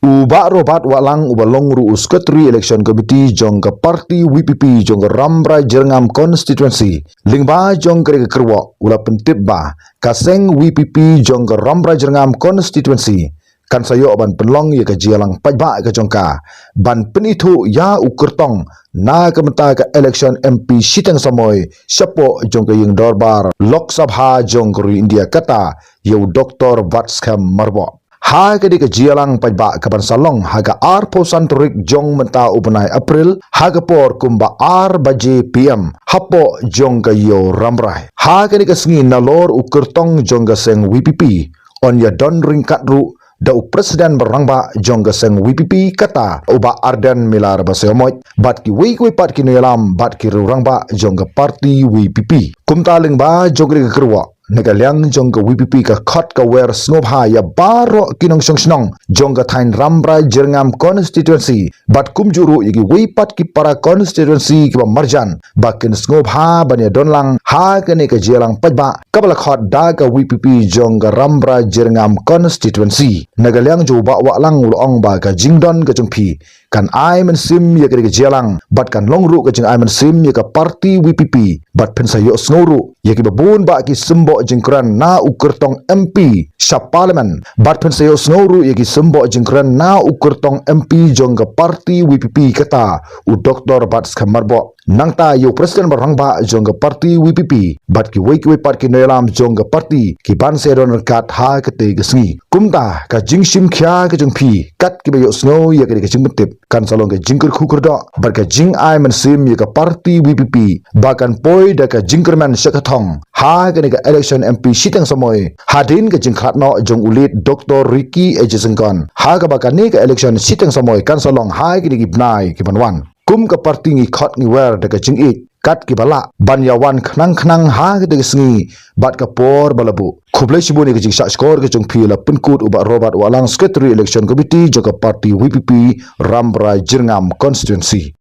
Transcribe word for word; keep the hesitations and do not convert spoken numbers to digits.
U Bah Robert Wahlang uba long ruh u Secretary Election Committee jong ka party V P P jong ka Rambrai Jyrngam Constituency, lyngba jong ka ri ka kyrwoh u la pyntip ba ka seng V P P jong ka Rambrai Jyrngam Constituency kan sa ïoh ban pynlong ïa ka jingïalang paidbah ka jong ka ban pynithuh ïa u kyrtong na ka bynta ka election M P shiteng samoi shapoh jong ka ïing dorbar Lok Sabha jong ka ri India, kata ïa u Doctor Batskhem Myrboh. Ha kane ka jingïalang paidbah kaban sa long ha ka arphew san tarik jong mynta u bnai April, ha ka por kumba ar baje P M hapoh jong ka ïew Rambrai. Ha kane ka sngi nalor u kyrtong jong ka seng V P P un ïadon ryngkat ruh da u President ba rangbah jong ka seng V P P, kata u Bah Ardent Miller Basaiawmoit, bad kiwei kiwei pat ki nongïalam bad ki rangbah jong ka party V P P. Kumta lyngba jong ka ri ka kyrwoh, na ka liang jong ka V P P ka khot ka wer sngewbha ïa baroh ki nongshong shnong jong ka thaiñ Rambrai Jyrngam Constituency bad kumjuh ruh ïa kiwei pat ki para constituency kiba marjan ba kin sngewbha ban ïadon lang ha kane ka jingïalang paidbah kaba la khot da ka V P P jong ka Rambrai Jyrngam Constituency. Na ka liang jong u Bah Wahlang u la ong ba ka jingdon ka jong phi kan ai mynsiem ïa kane ka jingïalang bad kan long ruh ka jingai mynsiem ïa ka party V P P, bad phin sa ïohsngew ruh ïa kiba bun bah ki symboh jingkren na u kyrtong M P sha Parliament, bad phin sa ïohsngew ruh ïa ki symboh jingkren na u kyrtong M P jong ka party V P P, kata u Doctor Batskhem Myrboh. Nangta ïa u President ba rangbah jong ka party V P P bad kiwei kiwei pat ki nongïalam jong ka party kiban sa ïadon ryngkat ha katei ka sngi. Kumta ka jingshim khia ka jong phi kat kiba ïohsngew ïa kane ka jingpyntip kan sa long ka jingkyrkhu kyrdoh bad ka jingai mynsiem ïa ka party V P P ba kan poi da ka jingkyrmen sha ka thong ha kane ka election M P shiteng samoi, hadien ka jingkhlad noh jong u late Doctor Ricky A J Syngkon, ha kaba kane ka election shiteng samoi kan sa long ha kine ki bnai kiban wan. Kum ka party ngi khot ngi wer da ka jingïeit kat kiba lah ban ïawan khnang khnang ha katei ka sngi bad ka por ba la buh. Khublei shibun ïa ka jingshah shkor ka jong phi. La pynkut u Bah Robert Wahlang, Secretary Election Committee jong ka party V P P, Rambrai Jyrngam Constituency.